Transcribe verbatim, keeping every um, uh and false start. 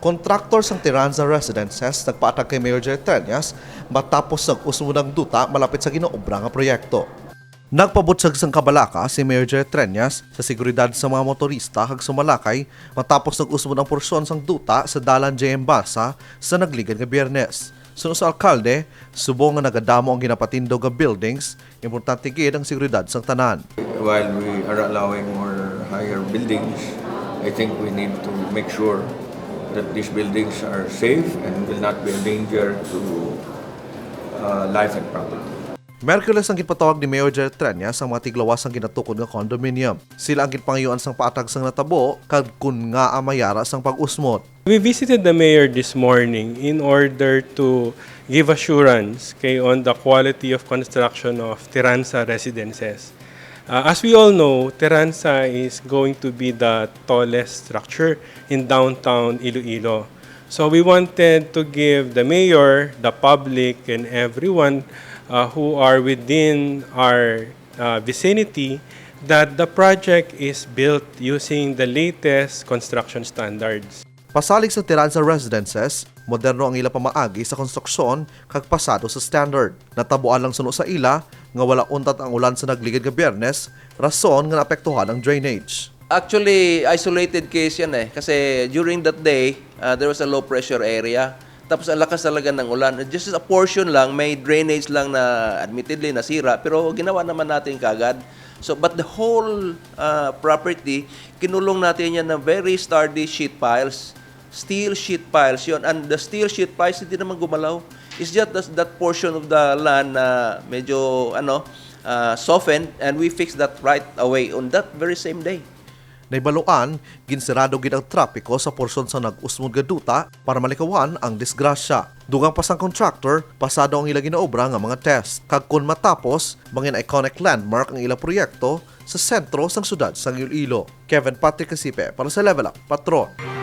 Kontraktor sang Terranza Residences nagpaatag kay Mayor Jerry Treñas matapos nag-usbon ang duta malapit sa ginaobra nga proyekto. Nagpabutyag sang kabalaka si Mayor Jerry Treñas sa seguridad sa mga motorista kag sumalakay matapos nag-usbon ang porsyon sang duta sa Dalan J M Basa sa nagligad nga Biyernes. Suno sa alkalde, subong nga nagadamo ang ginapatindog nga buildings, importante gid ang seguridad sang tanan. While we are allowing more higher buildings, I think we need to make sure that these buildings are safe and will not be a danger to uh, life and property. Merkules ang ginpatawag ni Mayor Jerry Treñas ang mga tiglawas sang ginatukod nga condominium. Sila ang ginpangayuan sang paatag sang natabo kag kon ngaa may ara sang pag-usmot. We visited the mayor this morning in order to give assurance kay on the quality of construction of Terranza residences. Uh, as we all know, Terranza is going to be the tallest structure in downtown Iloilo. So we wanted to give the mayor, the public, and everyone uh, who are within our uh, vicinity that the project is built using the latest construction standards. Pasalig sa Terranza Residences, moderno ang ila pamaagi sa konstruksyon kag pasado sa standard. Natabuan lang suno sa ila nga wala untat ang ulan sa nagligad nga Biyernes, rason nga naapektuhan ang drainage. Actually, isolated case yan eh. Kasi during that day, uh, there was a low pressure area. Tapos ang lakas talaga ng ulan. Just a portion lang, may drainage lang na admittedly nasira, pero ginawa naman natin kagad. So, but the whole uh, property, kinulong natin yan ng very sturdy sheet piles. Steel sheet piles yon. And the steel sheet piles, hindi naman gumalaw. It's just that, that portion of the land na medyo ano, uh, softened, and we fixed that right away on that very same day. Nahibaluan, ginsirado gid ang trapiko sa porsyon sa nag-usmod nga duta para malikawan ang disgrasya. Dugang pa sang contractor, pasado ang ila ginaobra nga mga test. Kag kon matapos, mangin iconic landmark ang ila proyekto sa sentro sang syudad sang Iloilo. Kevin Patrick Casipe para sa Level Up Patron.